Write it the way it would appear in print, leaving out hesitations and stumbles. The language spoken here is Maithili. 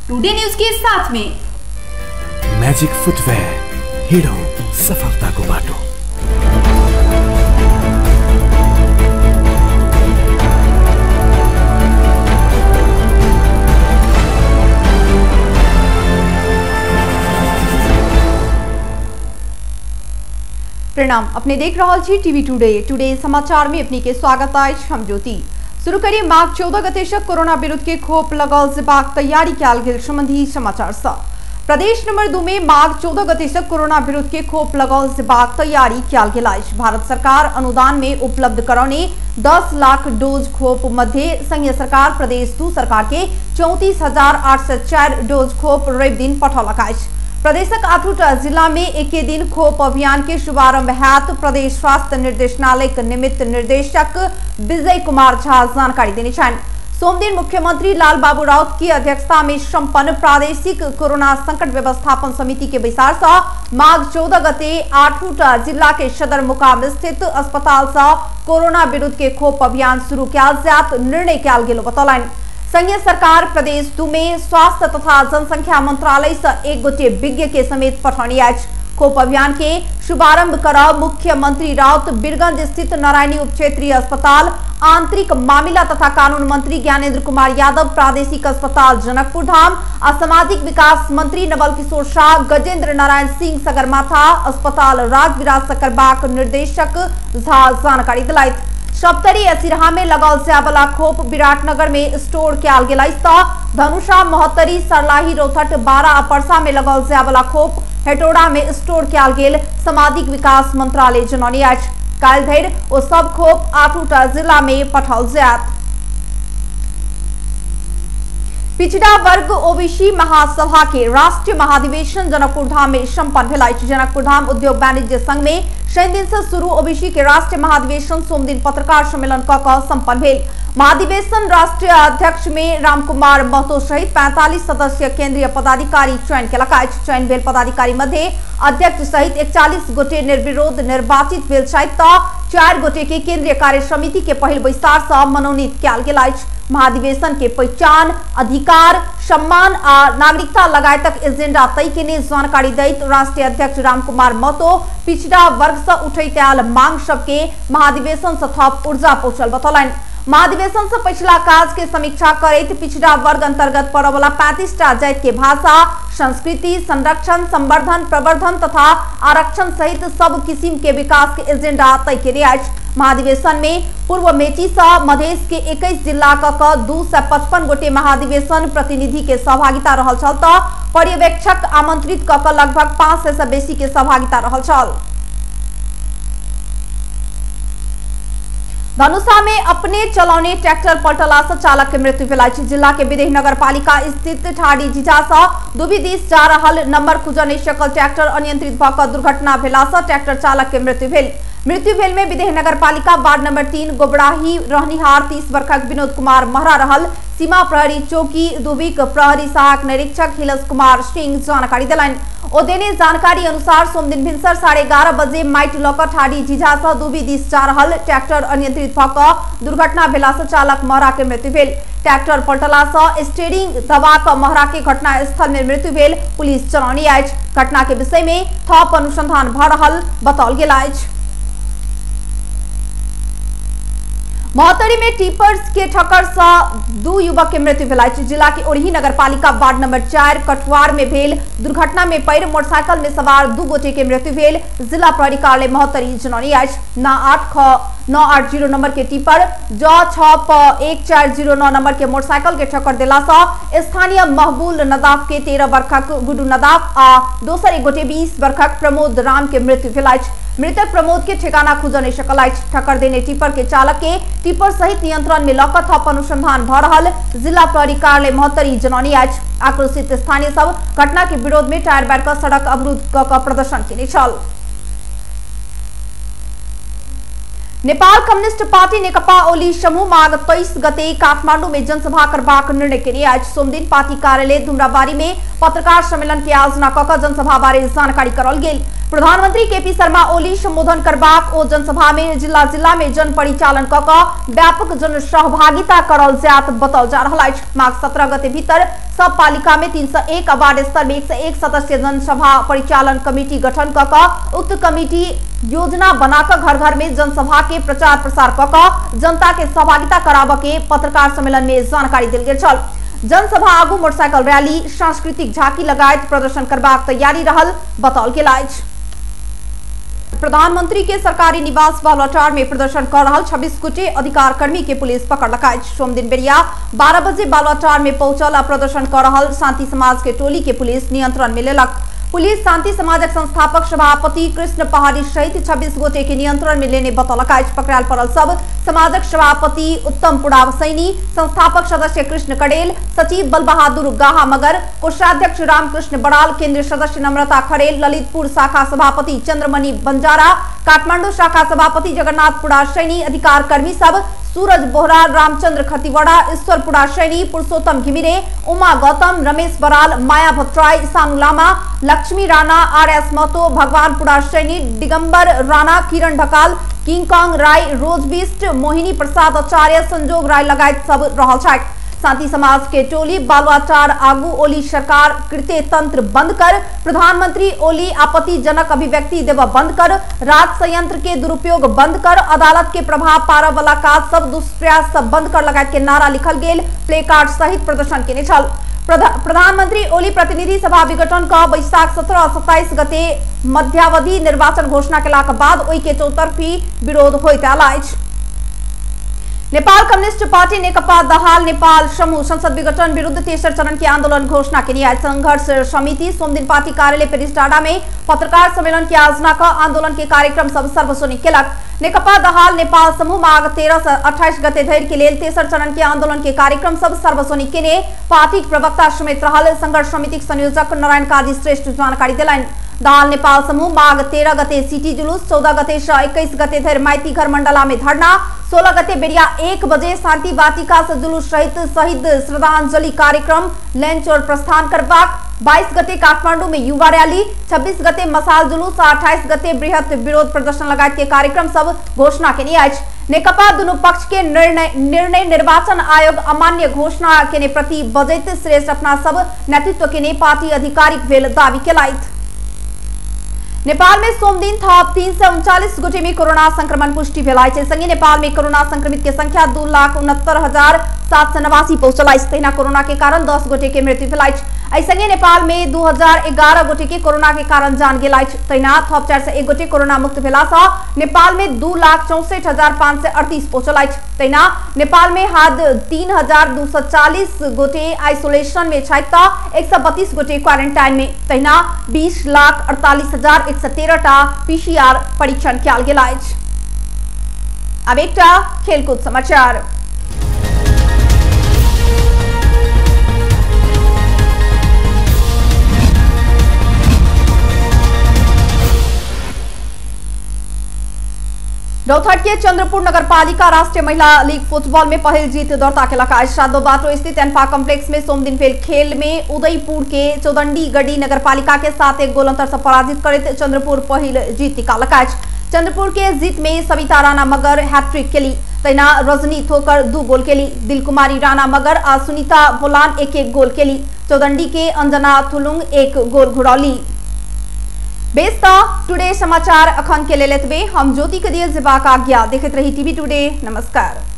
टुडे न्यूज के साथ में मैजिक फुटवेयर, हिँडौँ सफलताको बाटो। प्रणाम, अपने देख रहा छी टीवी टुडे। टुडे समाचार में अपने के स्वागत अछि। हम ज्योति। शुरू करी माघ 14 गते से कोरोना विरुद्ध के खोप लगाओल जेबाक तैयारी कयल गेल संबंधी समाचार सँ। प्रदेश नंबर 2 में माघ 14 गते से कोरोना विरुद्ध के खोप लगाओल जेबाक तैयारी कयल गेल अछि। भारत सरकार अनुदान में उपलब्ध करौने 10 लाख डोज खोप मध्य संघीय सरकार प्रदेश 2 सरकार के 34,804 डोज खोप रवि दिन पठौलक अछि। प्रदेशक 8 जिला में एके दिन खोप अभियान के शुभारंभ हैत। प्रदेश स्वास्थ्य निर्देशनालय के निमित्त निर्देशक विजय कुमार झा जानकारी देने छनि। सोमदिन मुख्यमंत्री लाल बाबू राउत की अध्यक्षता में संपन्न प्रादेशिक कोरोना संकट व्यवस्थापन समिति के बैसार से माघ 14 गते 8 जिला के सदर मुकाम स्थित अस्पताल से कोरोना विरुद्ध के खोप अभियान शुरू कयल जायत निर्णय कयल गेल बतौलनि। संघीय सरकार प्रदेश 2 में स्वास्थ्य तथा जनसंख्या मंत्रालय से एक गोटे विज्ञ के समेत पठौनी अछि। खोप अभियान के शुभारंभ कर मुख्यमंत्री राउत बीरगंज स्थित नारायणी उप क्षेत्रीय अस्पताल, आंतरिक मामिला तथा कानून मंत्री ज्ञानेन्द्र कुमार यादव प्रादेशिक अस्पताल जनकपुर धाम आ सामाजिक विकास मंत्री नवल किशोर शाह गजेंद्र नारायण सिंह सगरमाथा अस्पताल राजविराज करबाक निर्देशक झा जानकारी दिलथि। सप्तरी आ सिरहा में लगाओल जायवला खोप विराटनगर में स्टोर कयल गेल अछि त धनुषा, महोत्तरी, सरलाही, रौथट, बारा आ परसा में लगाओल जायवला खोप हेटौड़ा में स्टोर कयल गेल सामाजिक विकास मंत्रालय जनौने अछि। काल्हि धरि ओ सब खोप 8 जिला में पठाओल जायत। पिछड़ा वर्ग ओबीसी महासभा के राष्ट्रीय महाधिवेशन जनकपुर धाम में संपन्न भेल अछि। जनकपुर धाम उद्योग वाणिज्य संघ में शनि दिन से शुरू ओबीसी के राष्ट्रीय महाधिवेशन सोमदिन पत्रकार सम्मेलन क संपन्न भेल। महाधिवेशन राष्ट्रीय अध्यक्ष में रामकुमार महतो सहित 45 सदस्य केंद्रीय पदाधिकारी चयन केलक अछि। चयन भेल पदाधिकारी मध्य अध्यक्ष सहित 41 गोटे निर्विरोध निर्वाचित भेल छथि त 4 गोटे के केंद्रीय कार्य समिति के पहिल बैसार से मनोनीत कयल गेल अछि। महाधिवेशन के पहचान, अधिकार, सम्मान आ नागरिकता लगायतक एजेंडा तय केने जानकारी दैत राष्ट्रीय अध्यक्ष रामकुमार महतो पिछड़ा वर्ग से उठैत आयल मांग सबके महाधिवेशन से थप ऊर्जा पहुंचल बतौलनि। महाधिवेशन से पछिला काज के समीक्षा करैत पिछड़ा वर्ग अंतर्गत पड़यवला 35टा जाति के भाषा, संस्कृति, संरक्षण, संवर्धन, प्रवर्धन तथा आरक्षण सहित सब किसिम के विकास के एजेंडा तय केने अछि। महाधिवेशन में पूर्व मेची से मधेश के 21 जिला क 255 गोटे महाधिवेशन प्रतिनिधि के सहभागिता रहल छल त पर्यवेक्षक आमंत्रित क लगभग 500 से बेसी के सहभागिता रहल छल। धनुषा में अपने चलौने ट्रैक्टर पलटला से चालक के मृत्यु भेल अछि। जिला के विदेह नगर पालिका स्थित ठाडी झिझा से दुबी दिस जा रहल नंबर खुजल नहि सकल ट्रैक्टर अनियंत्रित भ क दुर्घटना भेला से ट्रैक्टर चालक के मृत्यु भेल। मृत्यु भेल में विदेह नगर पालिका वार्ड नंबर 3 गोबराही रहनिहार 30 वर्षक विनोद कुमार महरा रहल सीमा प्रहरी चौकी दुबीक प्रहरी सहायक निरीक्षक हिलस कुमार सिंह जानकारी दिलनि। ओ देने जानकारी अनुसार सोमदिन भिनसर 11:30 बजे माटि लऽ कऽ ठाडी झिझा से दुबी दिस जा रहल ट्रैक्टर अनियंत्रित भऽ कऽ दुर्घटना भेला से चालक महरा के मृत्यु भेल। ट्रैक्टर पलटला से स्टीयरिंग दबा कऽ महरा के घटनास्थल में मृत्यु भेल पुलिस जनौने अछि। घटना के विषय में थप अनुसंधान भऽ रहल बताओल गेल अछि। महोत्तरी में टिपर्स के ठक्कर से 2 युवक के मृत्यु भेल अछि। जिला के ओरही नगरपालिका वार्ड नंबर 4 कठुआर में भेल दुर्घटना में पैर मोटरसाइकिल में सवार 2 गोटे के मृत्यु भेल जिला प्रहरी कार्यालय महोत्तरी जनौने अछि। 9 8 ख 980 नंबर के टिपर ज 6 प 1409 नंबर के मोटरसाइकिल के ठक्कर देला से स्थानीय महबूल नदाफ के 13 वर्षक गुडू नदाफ आ दोसर एक गोटे 20 वर्षक प्रमोद राम के मृत्यु भेल अछि। मृतक प्रमोद के ठिकाना खुजल नहि सकल अछि। ठक्कर देने टिपर के चालक के टिपर सहित नियंत्रण में लऽ कऽ थप अनुसंधान भऽ रहल जिला प्रहरी कार्यालय महोत्तरी जनौने अछि। आक्रोशित स्थानीय सब घटना के विरोध में टायर बारि कऽ सड़क अवरुद्ध कऽ प्रदर्शन केने छल। नेपाल कम्युनिस्ट पार्टी नेकपा ओली समूह माघ 23 गते काठमांडू में जनसभा करबाक निर्णय केने अछि। सोमदिन पार्टी कार्यालय धुमराबारी में पत्रकार सम्मेलन के आयोजना क जनसभा बारे जानकारी करल गेल। प्रधानमंत्री केपी शर्मा ओली संबोधन करबाक ओ जनसभा में जिला जिला में जन परिचालन क क व्यापक जन सहभागिता करल जायत बताओल जा रहल अछि। माघ 17 गते भीतर सब पालिका में 301 वार्ड स्तर में 101 सदस्य जनसभा परिचालन कमिटी गठन क क उक्त कमिटी योजना बनाकर घर घर में जनसभा के प्रचार प्रसार क क जनता के सहभागिता कराबऽ के पत्रकार सम्मेलन में जानकारी देल गेल छल। जनसभा आगू मोटरसाइकिल रैली, सांस्कृतिक झांकी लगायत प्रदर्शन करबाक तैयारी रहल बताओल गेल अछि। प्रधानमंत्री के सरकारी निवास बालुवाटार में प्रदर्शन कर रहा 26 गोटे अधिकार कर्मी के पुलिस पकड़लक अछि। सोमदिन बेरिया 12 बजे बालुवाटार में पहुंचल आ प्रदर्शन कर रहा शांति समाज के टोली के पुलिस नियंत्रण में लेलक। पुलिस शांति समाजक संस्थापक सभापति कृष्ण पहाड़ी सहित 26 गोटे के नियंत्रण में लेने बतौलक अछि। पकड़ायल पड़ल सब समाजक सभापति उत्तम पुराव सैनी, संस्थापक सदस्य कृष्ण कडेल, सचिव बलबहादुर गाहा मगर, कोषाध्यक्ष रामकृष्ण बड़ाल, केंद्रीय सदस्य नम्रता खरेल, ललितपुर शाखा सभापति चंद्रमणि बंजारा, काठमांडू शाखा सभापति जगन्नाथ पुरा सैनी, अधिकार कर्मी सब सूरज बोहरा, रामचंद्र खतिवड़ा, ईश्वर पुरा सैनी, पुरुषोत्तम घिमिरे, उमा गौतम, रमेश बराल, माया भट्टराई, सानु लामा, लक्ष्मी राणा, आर.एस. महतो, भगवान पुरा सैनी, दिगंबर राणा, किरण ढकाल, किंगकॉन्ग राय, रोज बिस्ट, मोहिनी प्रसाद आचार्य, संजोग राय लगायत सब रहल छथि। शांति समाज के टोली बालुवाटार आगू ओली सरकार कृत्य तंत्र बंद कर, प्रधानमंत्री ओली आपत्तिजनक अभिव्यक्ति देव बंद कर, राज संयंत्र के दुरुपयोग बंद कर, अदालत के प्रभाव पार वाला काज सब दुष्प्रयास सब बंद कर लगायत के नारा लिखल गेल प्ले कार्ड सहित प्रदर्शन केने छल। प्रधानमंत्री ओली प्रतिनिधि सभा विघटन क बैसाख 17 आ 27 गते मध्यावधि निर्वाचन घोषणा केलाक बाद ओहि के चौतरफी विरोध होइत आयल अछि। नेपाल कम्युनिस्ट पार्टी नेकपा दहाल नेपाल समूह संसद विघटन विरुद्ध तेसर चरण के आंदोलन घोषणा केने अछि। संघर्ष समिति सोमदिन पार्टी कार्यालय पेरिसडाडा में पत्रकार सम्मेलन के आयोजना क आंदोलन के कार्यक्रम सब सार्वजनिक केलक। नेकपा दहाल नेपाल समूह माघ 13 से 28 गते धरि के लेल तेसर चरण के आंदोलन के कार्यक्रम सब सार्वजनिक केने पार्टी प्रवक्ता समेत रहल संघर्ष समिति संयोजक नारायण काजी श्रेष्ठ जानकारी देलनि। दहाल नेपाल समूह माघ 13 गते सिटी जुलूस, 14 गते से 21 गते धरि माइती घर मंडला में धरना, 16 गते बेरिया 1 बजे शांति वाटिका से जुलूस सहित शहीद श्रद्धांजलि कार्यक्रम लैंचौर प्रस्थान करबाक, 22 गते काठमांडू में युवा रैली, 26 गते मसाल जुलूस, 28 गते बृहत विरोध प्रदर्शन लगायत के कार्यक्रम सब घोषणा केने अछि। नेकपा दुनू पक्ष के निर्णय निर्वाचन आयोग अमान्य घोषणा केने प्रति बजैत श्रेष्ठ अपना सब नेतृत्व केने पार्टी आधिकारिक भेल दावी केलथि। नेपाल में सोमदिन थप 339 गोटे में कोरोना संक्रमण पुष्टि भेल अछि। संगे नेपाल में कोरोना संक्रमित के संख्या 2,69,789 पहुंचल अछि। तहिना कोरोना के कारण 10 गोटे के मृत्यु भेल अछि। एहि संगे नेपाल में 2011 गोटे के कोरोना के कारण जान गेल अछि। तहिना थप 401 गोटे कोरोना मुक्त भेला सँ नेपाल में 2,64,538 पहुंचल अछि। तहिना नेपाल में हाद 3,240 गोटे आइसोलेशन में छथि त 132 गोटे क्वारेंटाइन में। तहिना 20,48,113 टा पीसीआर परीक्षण कयल गेल अछि। अब एकटा खेलकूद समाचार। रौतहट के चंद्रपुर नगरपालिका राष्ट्रीय महिला लीग फुटबॉल में पहिल जीत दर्ता केलक अछि। सादो बाटो स्थित एनफा कॉम्प्लेक्स में सोमदिन भेल खेल में उदयपुर के चौदंडी गढ़ी नगरपालिका के 7-1 गोल अंतर से पराजित करैत चंद्रपुर पहिल जीत निकालक अछि। चंद्रपुर के जीत में सविता राणा मगर हैट्रिक केली, तहिना रजनी थोकर 2 गोल केली, दिलकुमारी राणा मगर आ सुनीता बोलान 1-1 गोल केली। चौदंडी के अंजना थुलुंग 1 गोल घुरौली। बेस टुडे समाचार अखन के लेल एतबे। हम ज्योति के दिए जेबाक आज्ञा। देखैत रही टीवी टुडे। नमस्कार।